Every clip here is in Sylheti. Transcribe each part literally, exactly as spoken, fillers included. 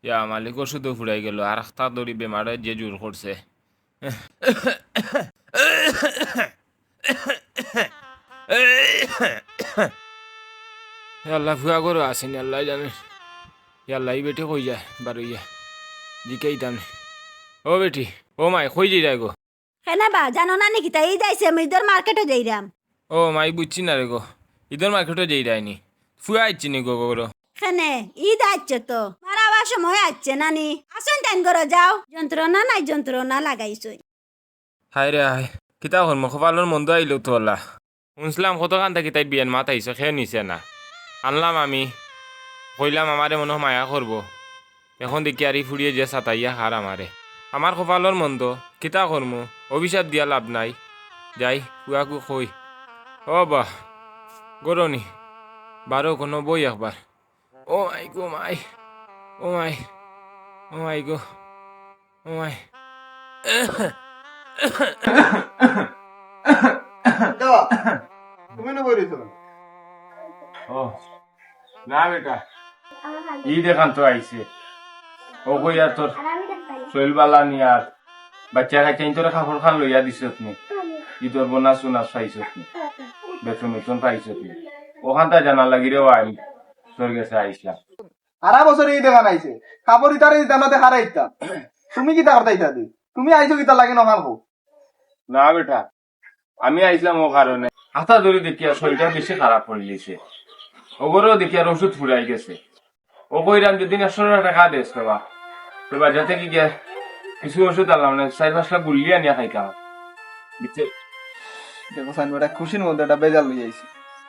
ইয়া মালিক, ওষুধও ফুরাই গেল, আর আখতা দড়ি বেমারে যে জোর করছে। হে আল্লাহ, ফুয়া ঘরো আছেনি, আল্লাহ জানে। হে আল্লাহ, ই বেটি কই যায় বারইয়া? জিকাইতাম নি। ও বেটি, ও মাই, কই যাইরায় গো? কেনে বা, জানো না নি কিতা? ঈদ আইছে, আমি ঈদর মার্কেটো যাইরাম। ও মাই, বুঝছি না রে গো, ঈদর মার্কেটো যাইরায় নি? ফুয়া আইছে নি গো ঘরো? কেনে, ঈদ আইছে তো, মার আবার সময় আইছে না নি? আসইন তাইন ঘরো যাও, যন্ত্রণা নাই যন্ত্রণা লাগাইছইন। হায় রে হায়, কিতা করমু, কপালর মন্দ আইলো তো আল্লাহ। হুনছিলাম কতখান থাকি তাইর বিয়ার মাত আইছে, কেউ নিছে না। আনলাম আমি, কইলাম আমারে মনো মায়া করবো। এখন দেখি আর ই ফুড়িয়ে যে সাতাইয়া খার আমারে। আমার কপালর মন্দ, কিতা করমু? অভিশাপ দিয়া লাভ নাই। যাই, ফুয়াকু কই। ও বা, গরনি, বারো কোনো বই একবার। ও মাই গো মাই, ও মাই, ও মাই গো, ও মাই। তুমি না বই রইছো? ও, না বেটা, ঈদ এখান তো আইছে। ও কই আর তোর শরীর বালা নি আর বাচ্চা কাচ্চা ইন্তরে কাপড় খান লইয়া দিছত নি? ঈদর বোনাস উনাস পাইছত নি? বেতন উতন পাইছত নি? ওখানটা জানা লাগি রে ভাই, তোর গেছে আইসা। সারা বছর ঈদ এখান আইছে, কাপড় ইতারে দিতা না তে হারাইতা। তুমি কিতা করতাই ইতা দি? তুমি আইছো কিতা লাগে না খান কও? না বেটা, আমি আইছিলাম ও কারণে। হাতা ধরি দেখিয়া শরীরটা বেশি খারাপ করিলিছে। ওগরও দেখিয়া ওষুধ ফুরাই গেছে। ও কইরাম যদি একশো টেকা দেস রে বা, তো বাজার থাকি গিয়া কিছু ওষুধ আনলাম না, চাইর পাঁচটা গুল্লি আনিয়া খাইতাম। বুঝছে? দেখো সাইন বেটা খুশির মধ্যে একটা বেজাল লই আইছি।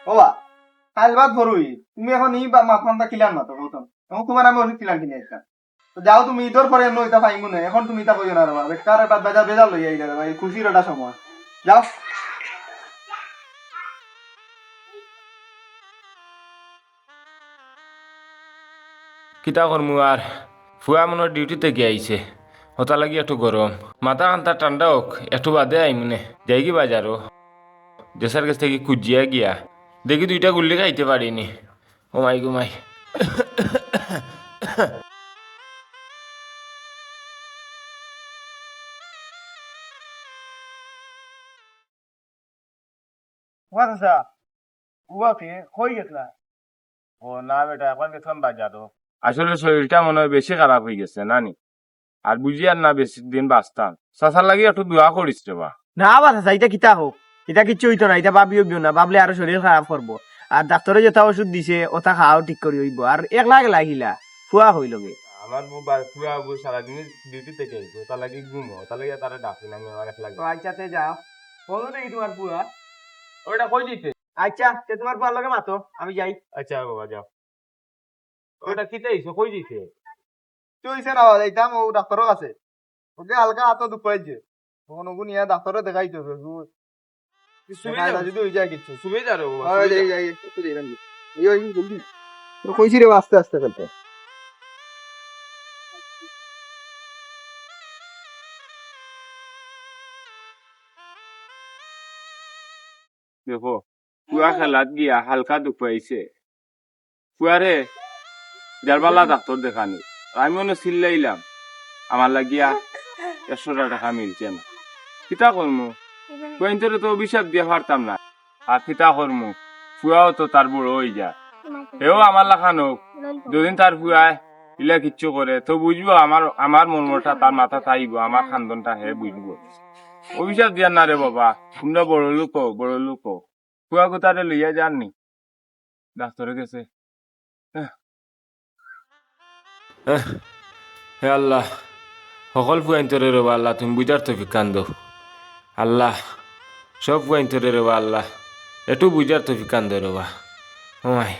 ও বা, কাইল বাদ বড়ই, তুমি এখন ই বা মাথা মাথা কিলান মাতো, কও তো। এখন তোমার আমি ওষুধ কিলান কিনে আইতাম। তো যাও তুমি, ঈদর পরে এমন ইতা পাইমু না, এখন তুমি ইতা কইও না রে বা, বেকার একটা বেজাল বেজাল লই আইলে রে বা, এই খুশির একটা সময়। যাও। কিতা করমু আর, ফুয়া মনো ডিউটি থাকি আইছে, হতা লাগি একটু গরম। মাথা খানতা ঠান্ডা হোক, একটু বাদে আইমুনে। যাইগি বাজারো, জেসার গেছ থাকি খুজিয়া গিয়া দেখি দুইটা গুল্লি খাইতে পারিনি। ও মাই গো মাই। ও চাচা, উবা কে, কই গেছলা? ও না বেটা, এখন গেছিলাম বাজারো। আসলে শরীরটা মনো অয় বেশি খারাপ অই গেছে, না নি? আর বুঝিয়ার না বেশি দিন বাঁচতাম। চাচার লাগি একটু দোয়া করিস রে বা। না বা চাচা, ইতা কিতা কও? ইতা কিচ্ছু অইতো না, ইতা ভাবিও বিও না, ভাবলে আরো শরীর খারাপ করবো। আর ডাক্তরে যেতা ওষুধ দিছে, ওতা খাওয়াও ঠিক করি অইবো। আর একলা একলা কিলা, ফুয়া কই লগে। আমার বউ বা-, ফুয়া বউ সারাদিন ডিউটি থাকি আইবো, তার লাগি ঘুমো, তার লাগি তারে ডাকি না, আমি আমার একলা। ও আচ্ছা, তে যাও। বলো দেখি তোমার ফুয়া। ওটা কই দিতে? আচ্ছা, তে তোমার ফুয়ার লগে মাতো, আমি যাই। আচ্ছা বাবা, যাও। ওটা কিতা অইছে, কই দিতে? কিচ্ছু অইছে না বাবা, যাইতাম ও ডাক্তরর কাছে। ওকে হালকা আতো দুখ পাইছে। তখন ওগু নিয়া ডাক্তররে দেখাইতে অইবো। তুমি দেখা যাও। যদি অই যায় কিচ্ছু। তুমি যাও রে বাবা, হয়, তুমি যাই, যাও। যাই, একটু যাই, রামজি। এই, ওই, জলদি। তোরে কইছি রে, আস্তে আস্তে খেলতে। দেখো, ফুয়া খেলাত গিয়া হালকা দুখ পাইছে। ফুয়ারে যার বালা ডাক্তর দেখানি। আমি অনো চিল্লাইলাম, আমার লাগিয়া একশোটা টেকা মিলছে না। কিতা করমু? ফুয়াইন্তরে তো অভিশাপ দিয়া পারতাম না। আর কিতা করমু? ফুয়াও তো তার বড় অই যায়। হেও আমার লাখান অউক। যদিন তার ফুয়ায় ইলা কিচ্ছু করে, তো বুঝবো আমার, আমার মর্মটা তার মাথাত আইবো, আমার কান্দনটা হে বুঝবো। অভিশাপ দিয়ার না রে বাবা, তুমরা বড় লোক অও, বড় লোক অও। ফুয়া গুতারে লইয়া যারনি ডাক্তরর গেছে। এহ। এহ, হে আল্লাহ, হকল ফুয়াইন্তরে রে বা আল্লাহ, তুমি বুঝার তৌফিক খান দেও। আল্লাহ, সব ফুয়াইন্তরে রে বা আল্লাহ, একটু বুঝার তৌফিক খান দেও রে বা। ও মাই।